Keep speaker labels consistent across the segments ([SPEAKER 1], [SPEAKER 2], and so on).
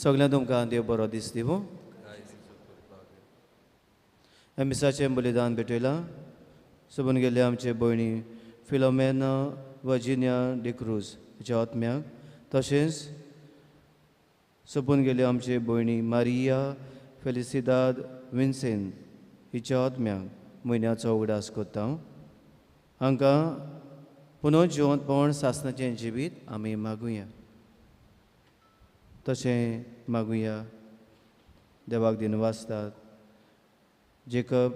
[SPEAKER 1] सगळ्यां तुमकां देव बरो दीस दिवं. ह्या मिसाचें बलिदान भेटयलां सोबून गेल्ले आमचे भयणी फिलोमेना वर्जिनिया डिक्रूज हिच्या आत्म्याक, तशेंच सोबून गेल्यो आमचे भयणी मारिया फेलिसिदाद विन्सेन हिच्या आत्म्याक म्हयन्याचो उगडास करता. हांकां पुनः जिवंतपण सासणाचें जिवीत आमी मागुया. तशें मागुया देवाक दिनवासतात जेकब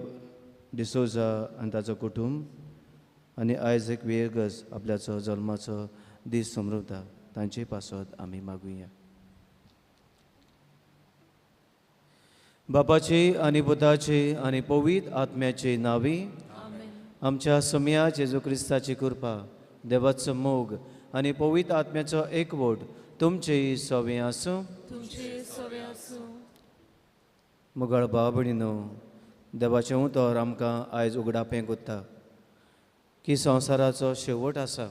[SPEAKER 1] डिसोजा आनी ताचो कुटूंब आनी आयझक विएगस आपल्याचो जल्माचो दीस समृता तांचे पासत आमी मागुया. बापाचे आनी पुताचे आनी पवित्र आत्म्याचे नांवी आमच्या सोम्या जेजू क्रिस्ताची कृपा, देवाचो मोग आनी पवित्र आत्म्याचो एकवट तुमचेय सवे आसूं. मुगाळ भाव भयणीनो, देवाचें उतर आमकां आयज उगडापें कोत्ता की संवसाराचो शेवट आसा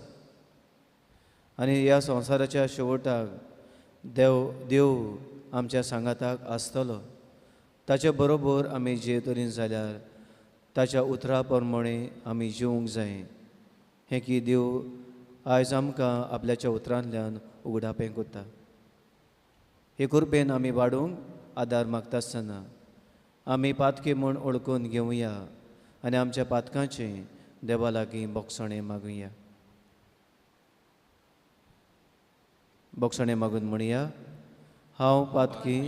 [SPEAKER 1] आनी ह्या संवसाराच्या शेवटाक देव आमच्या सांगाताक आसतलो. ताचे बरोबर आमी जियेतलीं जाल्यार ताच्या उतरा प्रमाणे आमी जिवंक जाय. हें की देव आयज आमकां आपल्याच्या उतरांतल्यान उगडापें कोत्ता. हे कृपेन आमी वाडूंक आदार मागता आसतना आमी पातकी म्हूण ओळखून घेवया आनी आमच्या पातकांचें देवा लागीं बोगसणें मागुया. बोगसणें मागून म्हणया, हांव पातकी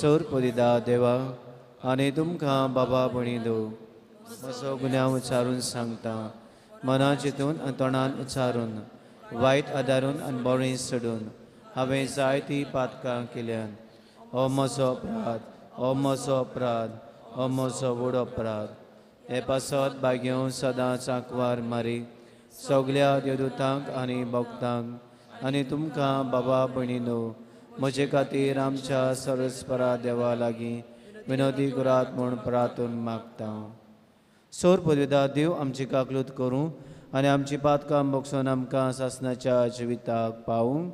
[SPEAKER 1] सर परिदा देवा आनी तुमकां बाबा भयणी दो म्हजो गुन्यांव उच्चारून सांगता, मना चिंतून आनी तोंडान उच्चारून, वायट आदारून आनी बरें सोडून हांवें जायतीं पातकां केल्यान. हो म्हजो अपराध, हो म्हजो अपराध, हो म्हजो व्हड अपराध. हे पासत भाग्यों सदांच आंकवार मारी सगल्या देवदूतांक आनी भक्तांक आनी तुमकां बाबा भयणीनो म्हजे खातीर आमच्या सरस्परा देवा लागीं विनोदी करात म्हूण प्रार्थून मागता. सोर पदवेदा देव आमची काकलूत करूं आनी आमची पातकां बोगसून आमकां सासणाच्या जिविताक पावूं.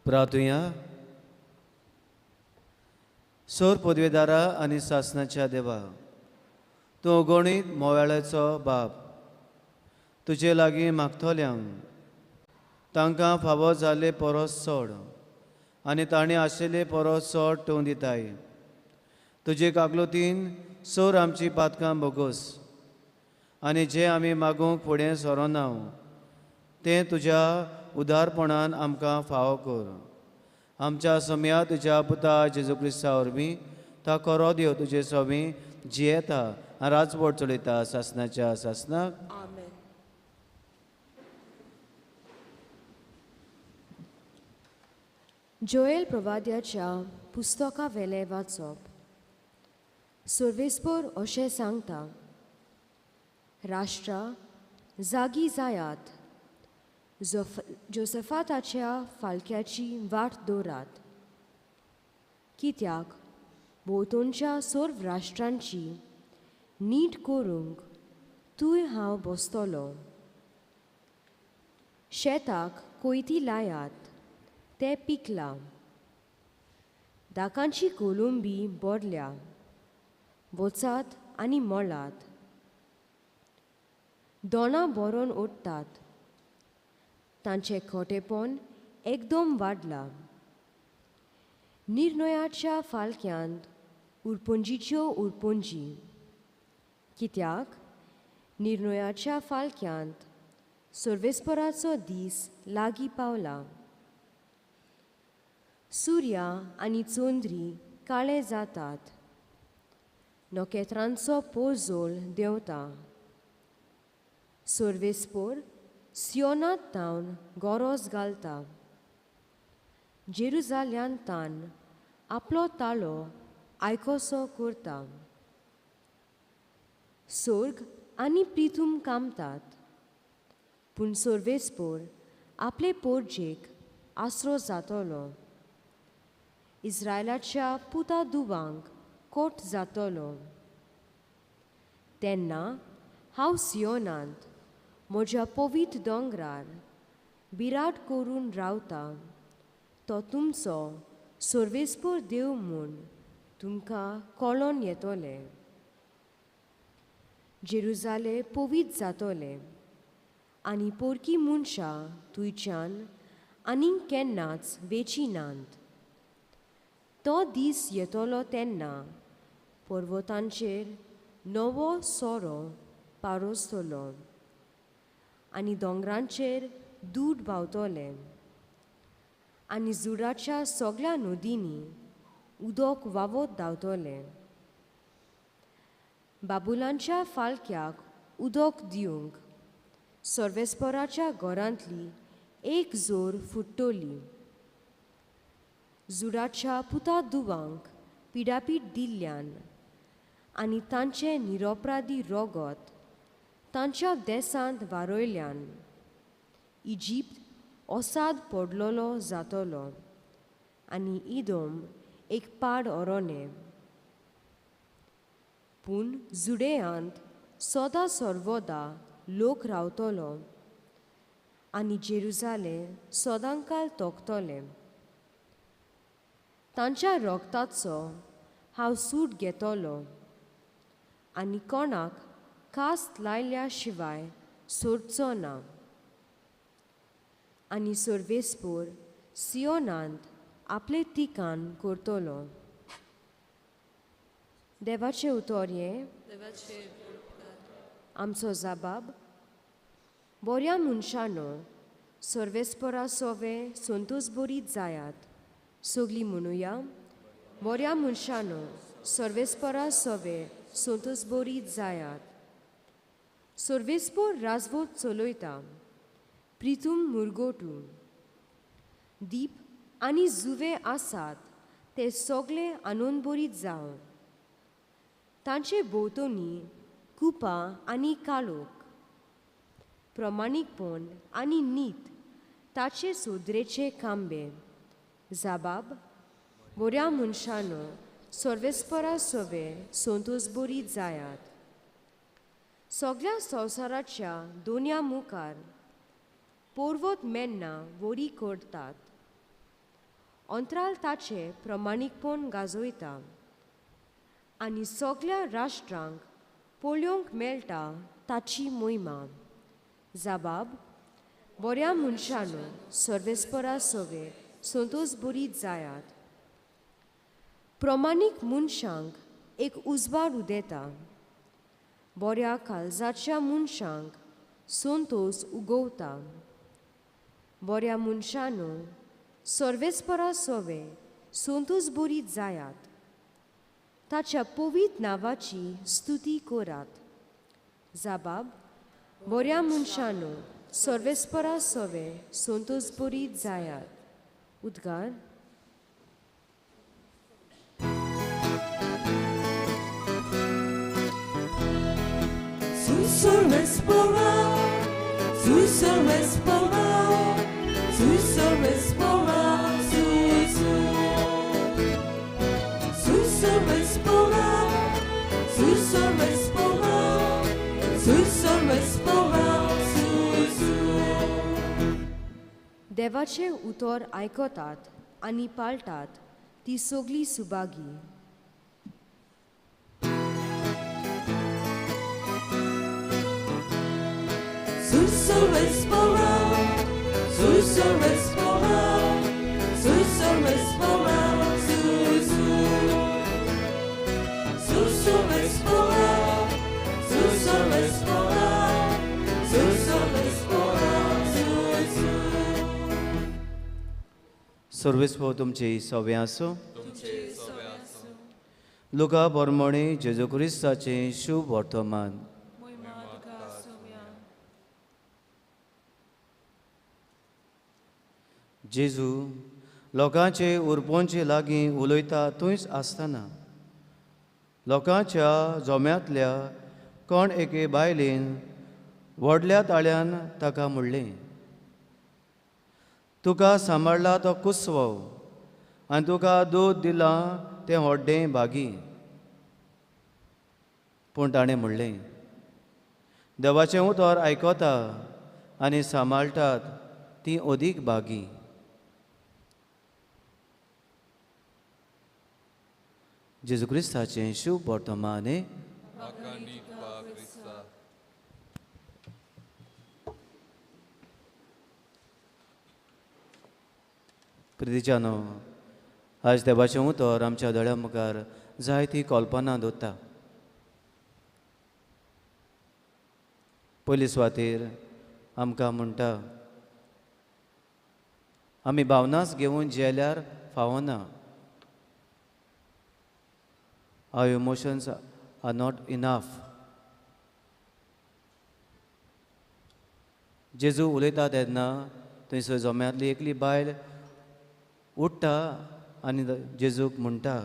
[SPEAKER 1] प्रार्थुया. सोर पदवेदारा आनी सासणाच्या देवा, तूं अगणीत मोवाळ्याचो बाप, तुजे लागीं मागतल्यांक तांकां फावो जाल्ले परस चड आनी तांणी आशिल्ले परस चड तूं दिताय. तुजे काकलुतीन सोर आमची पातकां भोगोस आनी जें आमी मागूंक फुडें सरोना तें तुज्या उदारपणान आमकां फावो कर. आमच्या सम्या तुज्या पुता जेजू क्रिस्ता वरवीं तो खरो देव तुजे सवीं जियेता आनी राजवट चलयता सासणाच्या सासणाक.
[SPEAKER 2] जोएल प्रवाद्याच्या पुस्तका वेलें वाचप. सर्वेस्पर अशें सांगता, राष्ट्रा जागी जायात, जोसेफाताच्या फालक्याची वाट दवरात, कित्याक भोंवतणच्या सर्व राष्ट्रांची नीट करूंक तूंय हांव बसतलो. शेताक कोयती लायात, तें पिकलां, दाकांची कोलंबी भरल्या, वचात आनी मळात. दोणां भरोन ओडटात, तांचें खोटेपण एकदम वाडलां. निर्णयाच्या फालक्यांत उरपंजीच्यो उरपंजी, कित्याक निर्णयाच्या फालक्यांत सर्वेस्पराचो दीस लागीं पावला. सुर्या आनी चंद्री काळे जातात, नखेत्रांचो पोजोल देंवता. सर्वेस्पर सियोनांत तावन गरज घालता, जेरुजाल्यांत तान आपलो ताळो आयकोसो करता. सोर्ग आनी प्रिथूम कामतात, पूण सर्वेस्पर आपले पोरजेक आसरो जातलो, इस्रायलाच्या पुता दुवांक कोट जातलो. तेन्ना हांव सियोनांत म्हज्या पवित्र दोंगरार बिराड करून रावता, तो तुमचो सर्वेस्पर देव म्हूण तुमकां कळोन येतलें. जेरुजाले पवित्र जातलें आनी पोरकी मनशां थंयच्यान आनीक केन्नाच वेची नात. तो दीस येतलो तेन्ना पर्वतांचेर नवो सोरो पारोसतलो आनी दोंगरांचेर दूद व्हांवतलें आनी जुडाच्या सगळ्या नदींनी उदक व्हांवत धांवतलें. बाबुलांच्या फालक्याक उदक दिवंक सर्वेस्पराच्या घरांतली एक जोर फुट्टली. जुडाच्या पुता दुवांक पिडापीड दिल्ल्यान आनी तांचें निरपराधी रोगत तांच्या देसांत वारयल्यान इजिप्त ओसाद पडलेलो जातलो आनी इदोम एक पाड ओरोनें. पूण जुडेयांत सदां सर्वदा लोक रावतलो आनी जेरुजाले सदांकाल तोखतलें. तांच्या रोगताचो हांव सूट घेतलो आनी कोणाक कास्त लायल्या शिवाय सोडचो ना. आनी सर्वेस्पर सियोनांत आपलें ठिकाण करतलो. देवाचें उतर हें. आमचो जबाब. बऱ्या मनशानो सर्वेस्परा सोवे संतोष बरीत जायात. सगळीं म्हणुया, बऱ्या मनशानो सर्वेस्परा सोवे संतोष बरीत जायात. सर्वेस्पर राजवट चलयता, प्रितूम मुरगोटू. दीप आनी जुवे आसात ते सगळे आनंदभरीत जावं. तांचे भोंवतणी कुपां आनी काळोख, प्रमाणीकपण आनी नीत ताचे सोदरेचे खांबे. जबाब. बऱ्या मनशानो सर्वेस्परा सोवे संतोष बरीत जायात. सगळ्या संवसाराच्या दोनया मुखार पर्वत मेन्ना वरी करतात, अंतराल ताचें प्रमाणीकपण गाजयता आनी सगळ्या राष्ट्रांक पळोवंक मेळटा ताची मोहिमा. जबाब. बऱ्या मनशानो सर्वेस्परा सोवे संतोष बरीत जायात. प्रमाणीक मनशांक एक उजवाड उदेता, बऱ्या काळजाच्या मनशांक संतोष उगवता. बऱ्या मनशानो सर्वेस्परा सोवे संतोष बरीत जायात. ताच्या पवित्र नांवाची स्तुती करात. जबाब. बऱ्या मनशानो सर्वेस्परा सोवे संतोष बरीत जायात. उद्गार. देवाचे उतर आयकतात आनी पाळटात ती सगळी सुभागी.
[SPEAKER 1] सर्वेस्पो तुमचे सवे आसूं. लुका बरमणे जेजू क्रिस्ताचें शुभ वर्तमान. जेजू लोकांचे उरपोंचे लागीं उलयता थंयच आसतना लोकांच्या जोम्यांतल्या कोण एके बायलेन व्हडल्या ताळ्यान ताका म्हणलें, तुका सांबाळला तो कुसवो आनी तुका दूद दिलां तें व्हड्डें भागी. पूण ताणें म्हणलें, देवाचें उतर आयकता आनी सांबाळटात ती अदीक भागी. जेजू क्रिस्ताचें शुभ वर्तमान. प्रितीच्यानो, आज देवाचें उतर आमच्या दोळ्या मुखार जायती कल्पना दवरता. पयली सुवातेर आमकां म्हणटा, आमी भावनाच घेवन जेल्यार फावना. Our emotions are not enough. जेजू उलयता तेन्ना थंयसर जोम्यांतली एकली बायल उठ्ठा आनी जेजूक म्हणटा,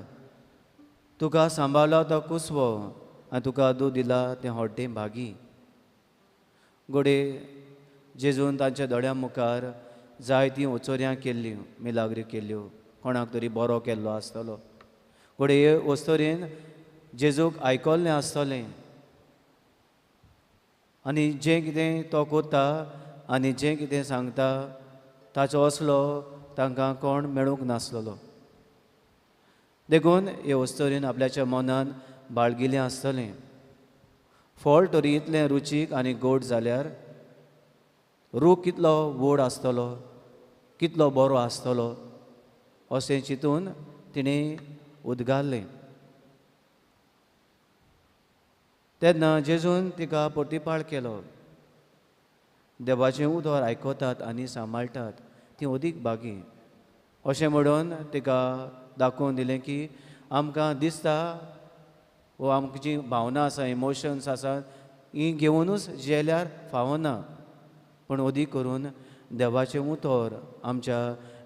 [SPEAKER 1] तुका सांबाळ्ळो तो कुसवो आनी तुका दूद दिला तें हड्डें भागी. घडये जेजून तांच्या दोळ्यां मुखार जायतीं ओचोऱ्यां केल्ल्यो, मिलाग्री केल्ल्यो, कोणाक तरी बरो केल्लो आसतलो. घडये वस्तोरेन जेजूक आयकल्लें आसतलें आनी जें कितें तो कोता आनी जें कितें सांगता ताचो असलो तांकां कोण मेळूंक नासलेलो. देखून हे वस्तोरेन आपल्याच्या मनान बाळगिलें आसतलें, फळ तरी इतलें रुचीक आनी गोड जाल्यार रूख कितलो गोड आसतलो, कितलो बरो आसतलो अशें चिंतून तिणें उदगारलें. तेन्ना जेजून तिका प्रतिपाळ केलो, देवाचें उतर आयकतात आनी सांबाळटात ती अदीक भागी. अशें म्हणून तिका दाखोवन दिलें की आमकां दिसता वो आमकां जी भावना आसा, इमोशन्स आसा, ही घेवनूच जेल्यार फावना, पूण अदीक करून देवाचें उतर आमच्या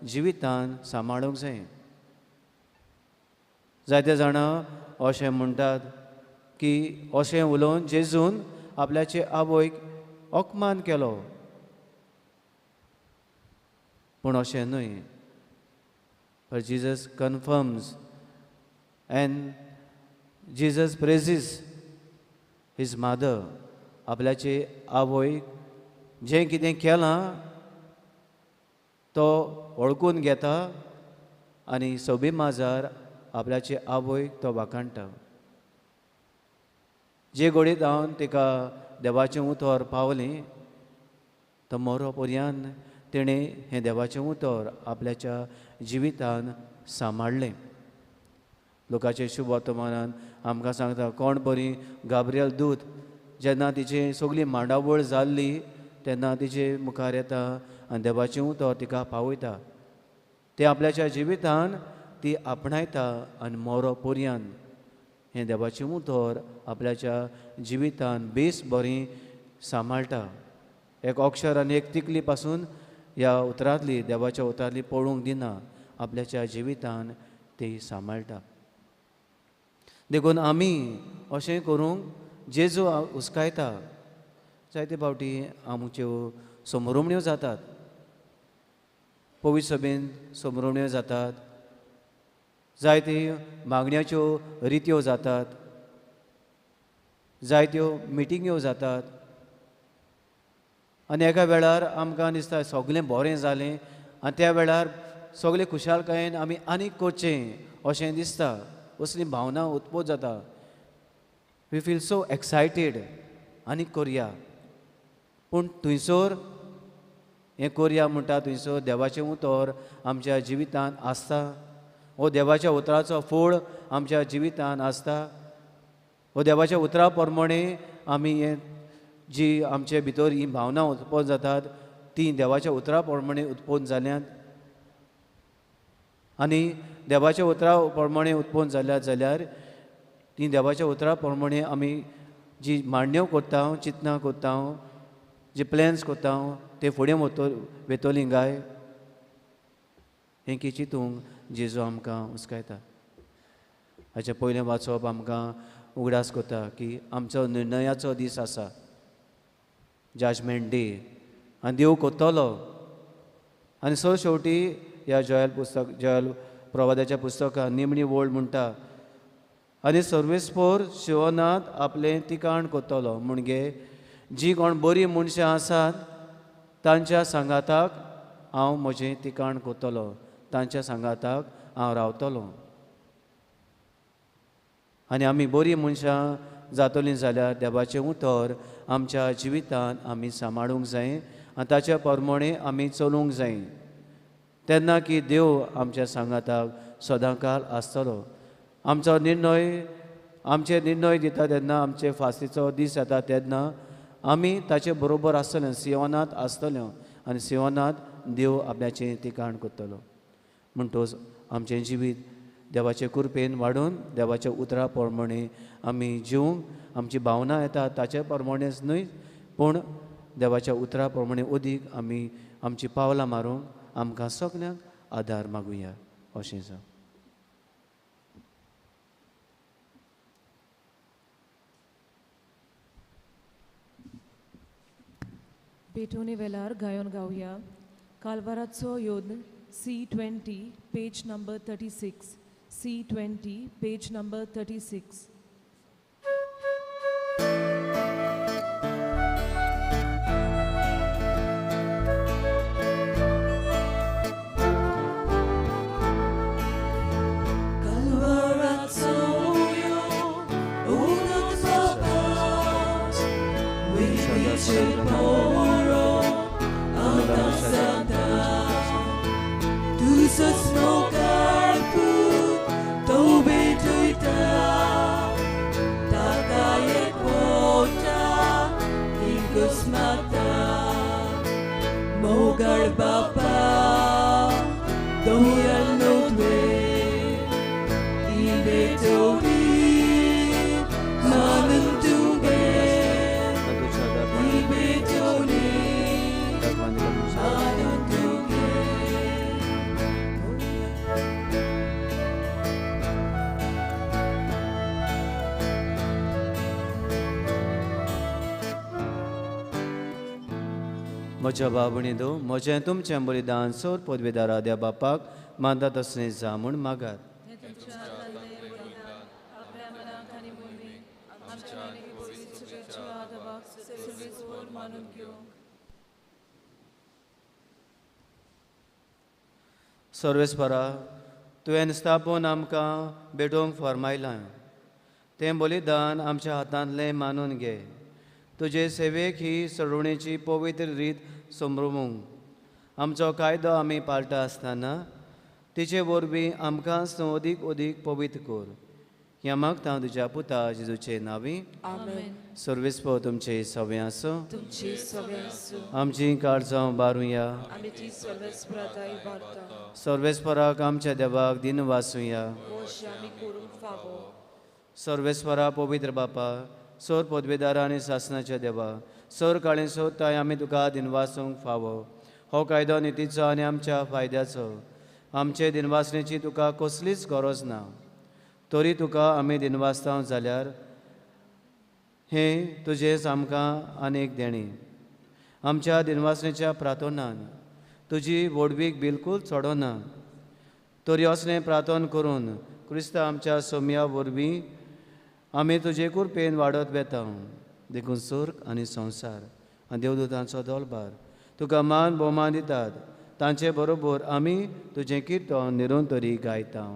[SPEAKER 1] जिवितान सांबाळूंक जाय. जायते जाणां अशें म्हणटात की अशें उलोवन जेजून आपल्याचे आवयक अपमान केलो, पूण अशें न्हय. But Jesus confirms and Jesus praises his mother. आपल्याचे आवयक जें कितें केलां तो वळखून घेता आनी सोबी माजार आपल्याचे आवयक तो वाखाणटा. जे घडयेत हांव तिका देवाचें उतर पावलें तो मरो पर्यंत तिणें हें देवाचें उतर आपल्याच्या जिवितान सांबाळ्ळें. लोकांचे शुभ वर्तमानान आमकां सांगता, कोण बरी गाब्रियल दूत जेन्ना तिची सगळी मांडावळ जाल्ली तेन्ना तिचे मुखार येता आनी देवाचें उतर तिका पावयता. तें आपल्याच्या जिवितान ती आपणायता आनी मरो पर्यंत हें देवाचें उतर आपल्याच्या जिवितान बेस बरी सांबाळटा. एक अक्षर आनी एक तिकली पासून ह्या उतरांतली देवाच्या उतरांतली पळोवंक दिना, आपल्याच्या जिवितान ती सांबाळटा. देखून आमी अशें करूंक जेजू हुस्कायता, जायते फावटी आमच्यो समरोमण्यो जातात, पवित्र सभेन समरोमण्यो जातात, जायते मागण्याच्यो रित्यो जातात, जायत्यो मिटिंग्यो जातात आनी एका वेळार आमकां दिसता सगळें बरें जालें आनी त्या वेळार सगळे खुशालकायेन आमी आनीक करचें अशें दिसता, असली भावना उत्पन्न जाता. We feel so excited, आनीक करया. पूण थंयसर हें करया म्हणटा थंयसर देवाचें उतर आमच्या जिवितांत आसता, हो देवाच्या उतराचो फोळ आमच्या जिवितांत आसता. हो देवाच्या उतरा प्रमाणे आमी हें जी आमचे भितर ही भावना उत्पन्न जातात ती देवाच्या उतरा प्रमाणे उत्पन्न जाल्यात आनी देवाच्या उतरा प्रमाणे उत्पन्न जाल्यात जाल्यार ती देवाच्या उतरा प्रमाणे आमी जी मांडण्यो करता, चिंतनां करता, जे प्लॅन्स करता ते फुडें वेतोली गाय हें की चिंतूंक जेजू आमकां हुस्कायता. हाचें पयलें वाचप आमकां उगडास करता की आमचो निर्णयाचो दीस आसा, जजमेंट डे, आनी देव करतलो. आनी सर शेवटी ह्या जॉयल पुस्तक, जॉयल प्रवादाच्या पुस्तकान निमणी वळ म्हणटा, आनी सर्वेस्पोर शिवनाथ आपलें तिकाण करतलो. म्हणजे जी कोण बरीं मनशां आसात तांच्या सांगाताक हांव म्हजें तिकाण करतलो, तांच्या सांगाताक हांव रावतलो. आनी आमी बरीं मनशां जातलीं जाल्यार देवाचें उतर आमच्या जिवितांत आमी सांबाळूंक जाय आनी ताच्या प्रमाणे आमी चलूंक जाय, तेन्ना की देव आमच्या सांगाताक सदांकाल आसतलो. आमचो निर्णय, आमचे निर्णय दिता तेन्ना, आमचे फास्तीचो दीस येता तेन्ना आमी ताचे बरोबर आसतले, सियोनांत आसतले आनी सियोनांत देव आपल्याचें तिकाण करतलो. म्हणटोच आमचें जिवीत देवाचे कृपेन वाडून देवाच्या उतरा प्रमाणे आमी जिवंक, आमची भावना येता ताचे प्रमाणेच न्हय पूण देवाच्या उतरा प्रमाणे अदीक आमी आमची पावलां मारूंक आमकां सगल्यांक आदार मागुया अशें जावं.
[SPEAKER 3] पेटोवणे वेळार गायन गावया कालवाराचो योद्ध C20 page number 36, C20 page number 36.
[SPEAKER 1] म्हज्या बाबणी दो म्हजें तुमचें बलिदान सोर पदवेदारा द्या बापाक मानता तसलें जा म्हूण मागात. सर्वेस्परा तुवें स्थापून आमकां भेटोवंक फर्मायलां तें बलिदान आमच्या हातांतलें मानून घे. तुजे सेवेक ही सडवणेची पवित्र रीत संभ्रमूंक आमचो कायदो आमी पाळटा आसतना तिचे वरवीं आमकां अदीक अदीक पवित्र कर. ह्या मागता तुज्या पुता जेजूचे नांवी. सर्वेस्पर तुमचे सवे आसूं, आमची काळजां बारुया. सर्वेस्पराक आमच्या देवाक दिन वासुया. सर्वेस्परा पवित्र बापा, सोर पदवेदारा आनी सासनाच्या देवा, सोर काळें सोदताय आमी तुका दिनवासूंक फावो. हो कायदो नितीचो आनी आमच्या फायद्याचो. आमचे दिनवासणेची तुका कसलीच गरज ना, तरी तुका आमी दिनवासता जाल्यार हें तुजेंच आमकां आनी एक देणें। आमच्या दिनवासनेच्या प्रार्थनान तुजी व्हडवीक बिलकूल चडना, तरी असलें प्रार्थन करून क्रिस्त आमच्या सोम्या वरवीं आमी तुजे कृपेन वाडत वेता। देखून स्वर्ग आनी संवसार आनी देवदूतांचो दोलबार तुका मान भोवमान दितात, तांचे बरोबर आमी तुजें किर्तन निरंतरी गायता।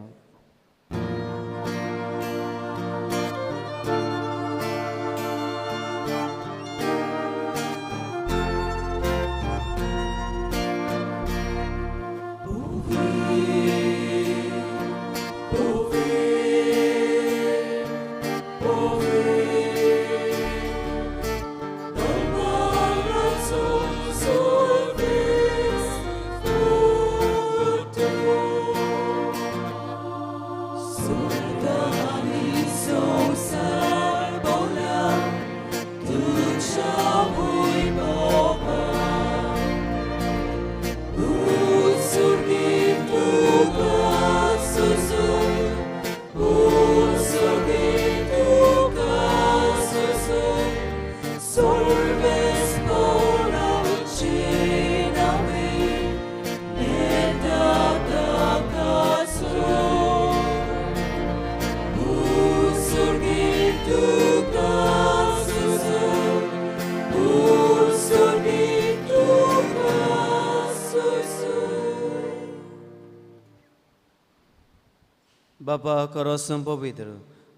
[SPEAKER 1] बापा करोसम पवित्र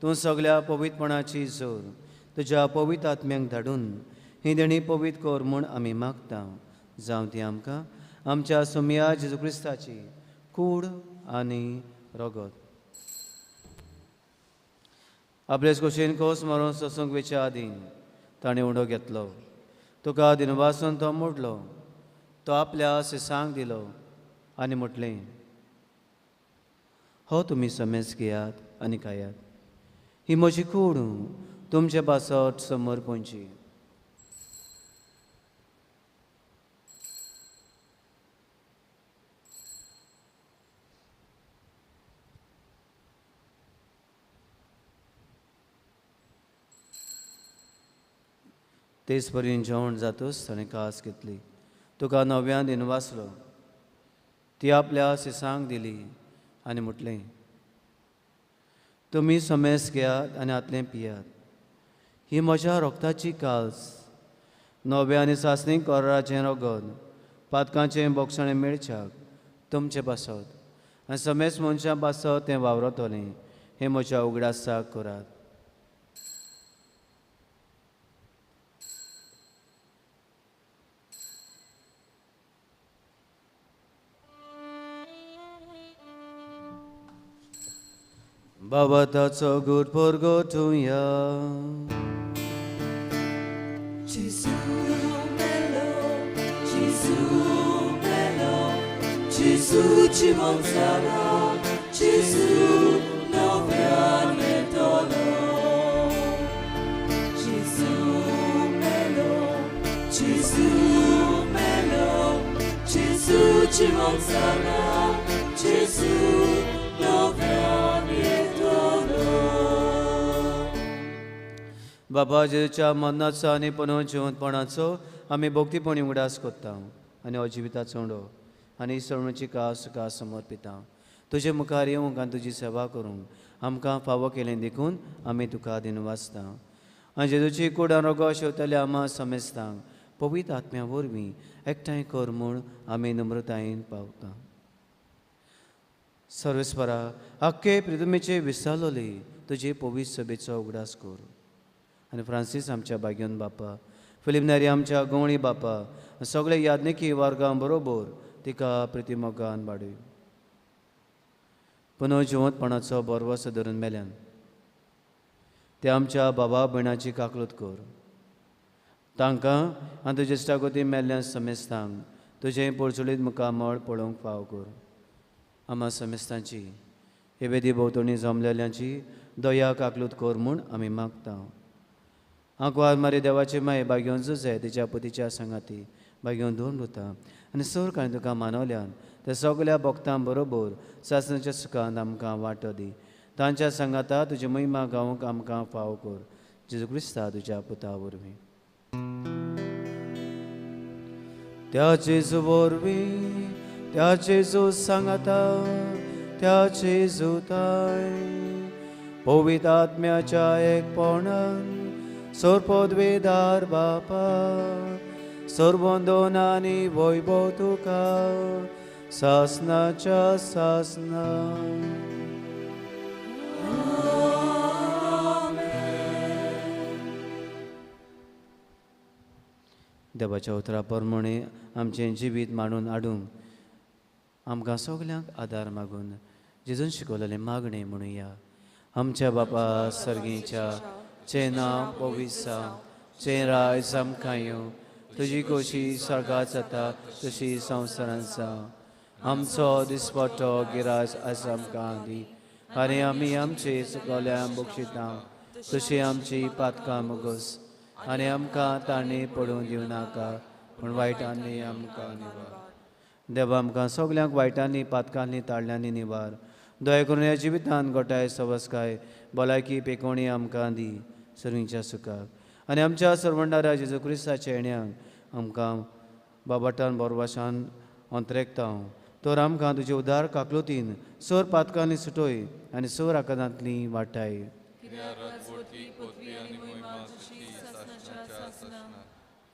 [SPEAKER 1] तूं सगळ्या पवित्रपणाची जोर तुज्या पवित्र आत्म्यांक धाडून ही देणी पवित्र कर म्हूण आमी मागता। जावं ती आमकां आमच्या सोमया जेजू क्रिस्ताची कूड आनी रगत। आपलेच कुशीन खोस मारून सोसूंक वेच्या आदीं ताणें उडो घेतलो, तुका दिनवासून तो मोडलो, तो आपल्या सिसांक दिलो आनी म्हटलें, हो तुमी समेज घेयात आनी खायात, ही म्हजी कूड तुमचे पासत समर्पणची। तेच परीन जेवण जातूच ताणें कास घेतली, तुका नव्यान दिनवासलो, ती आपल्या सिसांक दिली आनी म्हटलें, तुमी समेस घेयात आनी हातलें पियात, ही म्हज्या रोगताची काल्स, नव्या आनी सासणी कराराचें रगत, पातकांचें बोगसणें मेळच्याक तुमचें पासत आनी समेस मनशां पासत तें वावरतलें, हें म्हज्या उगडासाक करात। बाबा ताचो good परगटुया।
[SPEAKER 4] Gesù bello, Gesù bello, Gesù ci monzana, Gesù noviane tolo. Gesù bello, Gesù bello, Gesù ci monzana, Gesù noviane tolo.
[SPEAKER 1] बाबा जेजूच्या मरणाचो आनी पुनर्जिवंतपणाचो आमी भक्तीपणी उगडास करता आनी हो जिविताचो उंडो आनी सवणीची कास तुका समर्पिता। तुजे मुखार येवंक आनी तुजी सेवा करूंक आमकां फावो केलें देखून आमी तुका दिनवासता। आनी जेजूची कूड आनी रगत शेवतल्या आमा समेस्तांक पवित्र आत्म्या वरवीं एकठांय कर म्हूण आमी नम्रतायेन पावता। सर्वेस्परा आख्खे प्रितुमेचे विसालोले तुजे पवित्र सभेचो उगडास कर आनी फ्रांसीस आमच्या भाग्योन बापा, फिलीप नेरी आमच्या गवळी बापा, सगळे याज्ञिकी वर्गां बरोबर तिका प्रितिमोगान वाडय। पुनर्जिवंतपणाचो बरवस धरून मेल्यान ते आमच्या बाबा भयणाची काकलूत कर, तांकां आनी तुजे इश्टागती मेल्ल्या समेस्तांक तुजें पोरचुलीत मुखामळ पळोवंक फाव कर। आमा समेस्तांची हे वेदी भोंवतणी जमलेल्यांची दया काकलूत कर म्हूण आमी मागता। आंकवार मारी देवाचे माये बागेवन जुजे तिच्या पतीच्या सांगाती बागेवन धरून उरता आनी सोर कांय तुका मानवल्यान त्या सगल्या भक्तां बरोबर सासणाच्या सुखान आमकां वांटो दी। तांच्या सांगाता तुजी महिमा गावंक आमकां फाव कर। जेजू क्रिस्ता तुज्या पुता वरवीं. त्या जेजू वरवीं, त्या जेजू सांगाता, त्या जेजूताय पवित्र आत्म्याच्या एकपणान सर्वपदवेदार बापा सर्वंदन आनी वैभव तुका सासनाच्या सासना. देवाच्या उतरा प्रमाणे आमचें जिवीत मांडून हाडूंक आमकां सगल्यांक आदार मागून जेजून शिकवलेलें मागणें म्हणुया. आमच्या बापा सर्गीच्या, चें नांव पवित्र जावं, चें राज आमकां येवं, तुजी खोशी स्वर्गांत जाता तशी संवसारांत जावं. आमचो दिसपट्टो गिरास आज आमकां दी आनी आमी आमचे चुकल्यां बक्षिता तशी आमची पातकां मुगोस आनी आमकां ताणें पडून दिवं नाका पूण वायटांनी आमकां निवार. देवा आमकां सगल्यांक वायटांनी पातकांनी ताळ्यांनी निवार. दया करून ह्या जिवितान गोठाय सवसकाय भलायकी पेकोणी आमकां दी सर्वींच्या सुखाक आनी आमच्या सर्वंडारा जेजू क्रिस्ताच्या येण्याक आमकां बाबाटान बोरवाशान अंतरेकता तर आमकां तुजे उदार काकलुतीन सोर पातकांनी सुटोय आनी सोर आकारांतली वाटाय.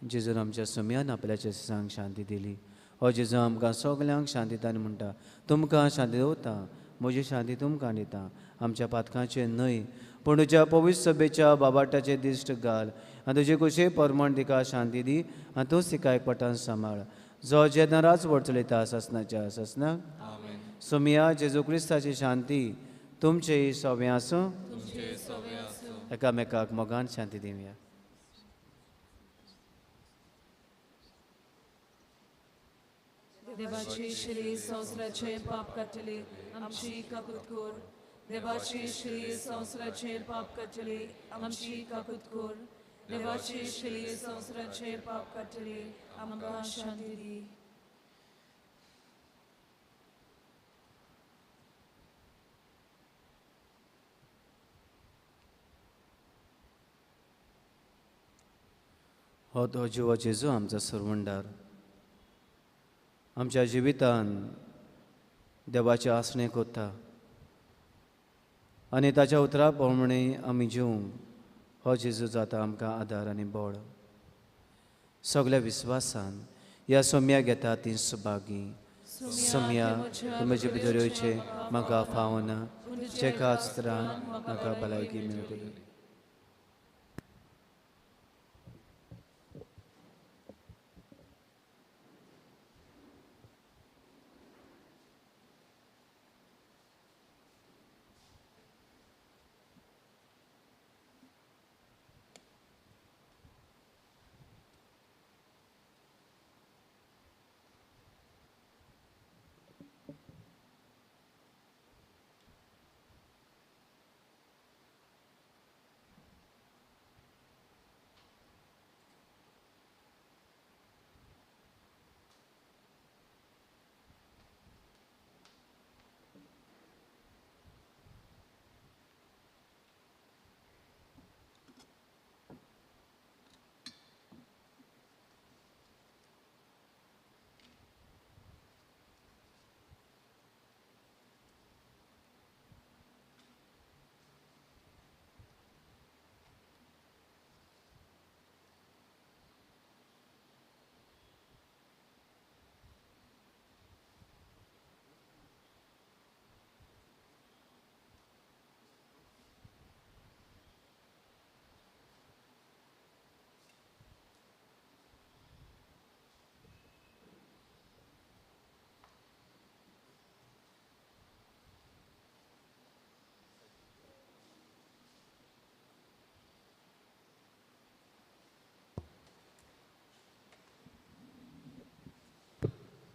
[SPEAKER 1] जेजून आमच्या सुम्यान आपल्याच्या सांग शांती दिली. हो जेजू आमकां सगल्यांक शांती दिता आनी म्हणटा, तुमकां शांती दवरता, म्हजी शांती तुमकां दिता. आमच्या पातकांचें न्हय पूण तुज्या पवित्र सभेच्या बाबाटाचें दिश्ट घाल आनी तुजे कुशे परमण तिका शांती दी आनी तूंच तिका एकपटान सांबाळ, जो जेन्ना राजवट चलयता सासनाच्या सासनाक. सोमिया जेजू क्रिस्ताची शांती तुमचें सवें आसूं. एकामेकाक मोगान शांती दिवया.
[SPEAKER 3] देवाची श्री संवसाराचे पाप काडटले आमची काकूत कर. देवाची श्री संवसाराचे पाप काडटले आमची काकूत कर. देवाची श्री संवसाराचे पाप काडटले आमकां शांती दी.
[SPEAKER 1] हो तो जिवा जेजू आमचो सरवंडार आमच्या जिवितान देवाचें आसणें कोत्ता आनी ताच्या उतरा प्रमाणे आमी जिवंक हो जेजू जाता आमकां आदार आनी बळ. सगल्या विस्वासान ह्या सोम्या घेता ती सुभागी. सोम्या म्हजे भितर येवचें म्हाका फावना, जेका चित्रान म्हाका भलायकी मेळटली.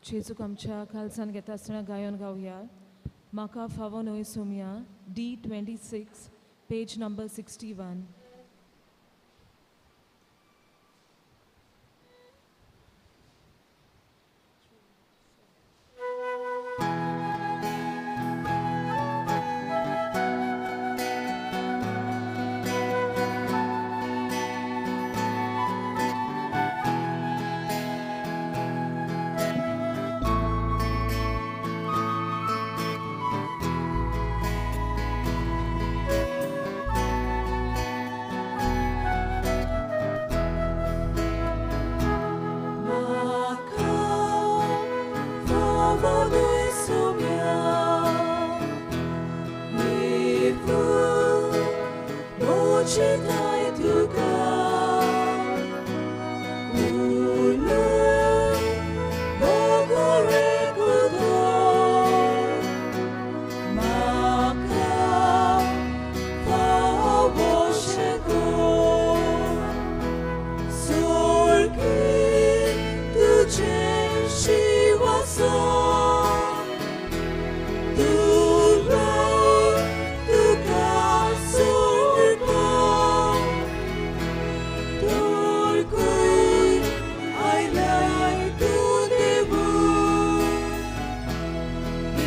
[SPEAKER 3] जेजूक आमच्या खालसान घेता आसतना गायन गावया. म्हाका फावो न्हय सोमया, D26, page number 61.
[SPEAKER 4] चिताय तुका उलो बोगोरे कुदो म्हाका फावोशें कर सोर्गी तुजें शिवासो तुलो तुका सोडपा तोरकूय आयलाय तूं देवू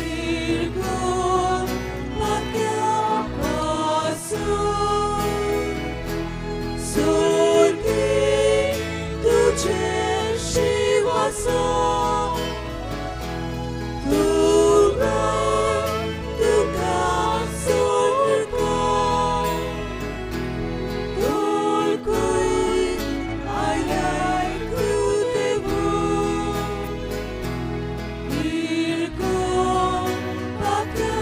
[SPEAKER 4] इरगोन पाक्या पासून सोर्गी तुजें शिवासो तुलो तुका सोडपा तोरकूय आयलाय तूं देवू इरगोन पाक्या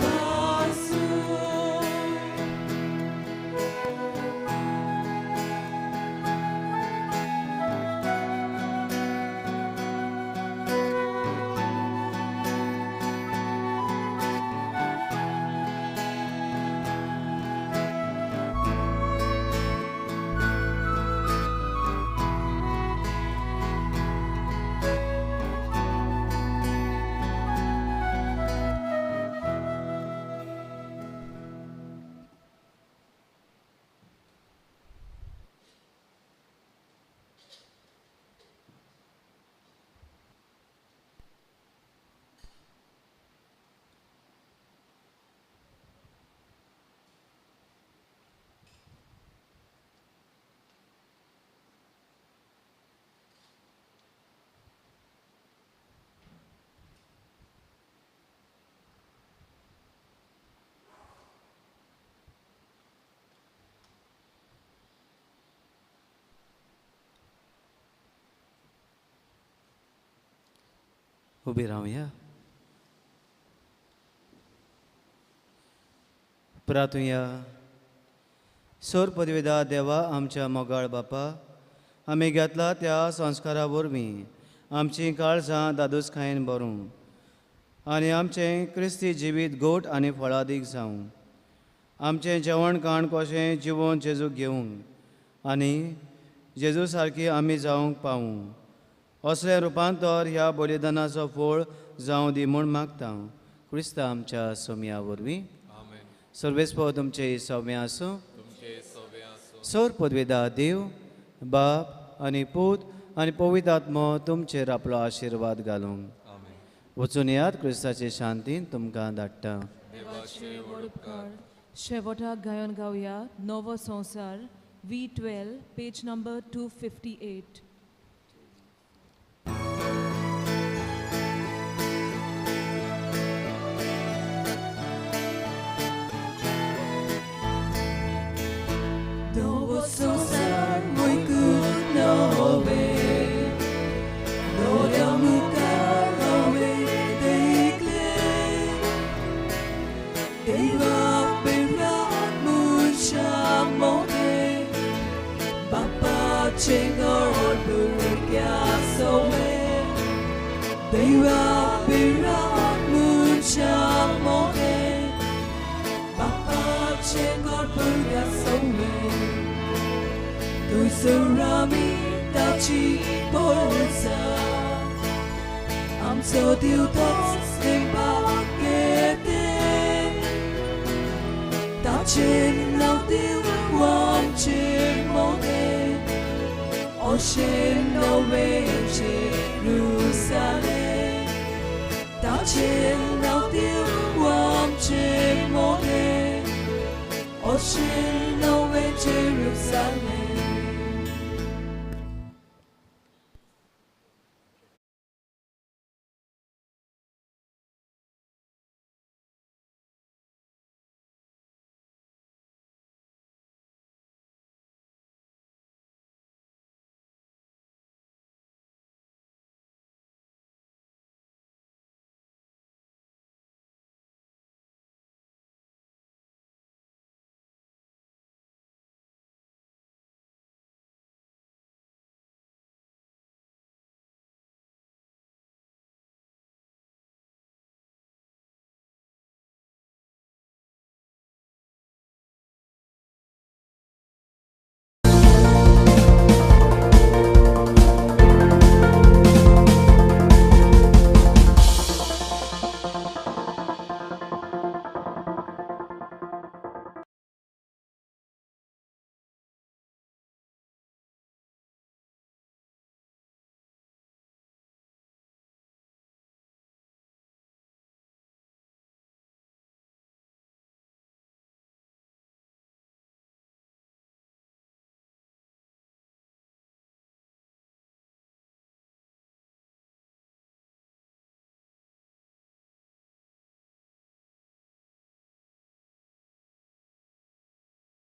[SPEAKER 4] पासून.
[SPEAKER 1] उबी रावया. प्रातुया. सोर पदवेदा देवा आमच्या मोगाळ बापा, आमी घेतला त्या संस्कारा वरवीं आमचीं काळजां दादोसकायेन भरूं आनी आमचें क्रिस्ती जिवीत गोट आनी फळादीक जावं. आमचें जेवण खाण कशें जिवोन जेजूक घेवंक आनी जेजू सारकी आमी जावंक पावूं असलें रुपांतर ह्या बलिदानाचो फळ जावं दी म्हूण मागता क्रिस्ता आमच्या सोम्या वरवीं. सर्वेस्पो तुमचे सौम्य आसूं. सोर पदवेदा देव बाप आनी पूत आनी पवित्र आत्मो तुमचेर आपलो आशिर्वाद घालूंक. वचून याद क्रिस्ताचे शांतीन तुमकां धाडटा.
[SPEAKER 3] देवाचे व्हड उपकार. शेवटाक गायन गावया नवो संवसार V12 page number 258.
[SPEAKER 4] Novo संसार मोयकून नवे दोळ्या मुखार हांवें देखलें देवा बेरा मनशां मोदें बापाचें घर भुरग्यां सोवें देवा बेरा मनशां मोदें बापाचें घर भुरग्यां सोवें थंयसर आमी ताची पळोवचा आमचो देव तोच तेंपाक घेते ताचें नांव देव आमचें मोदें अशें नवें जेरुसालेम ताचें नांव देव आमचें मोदें अशें नवें जेरुसालेम.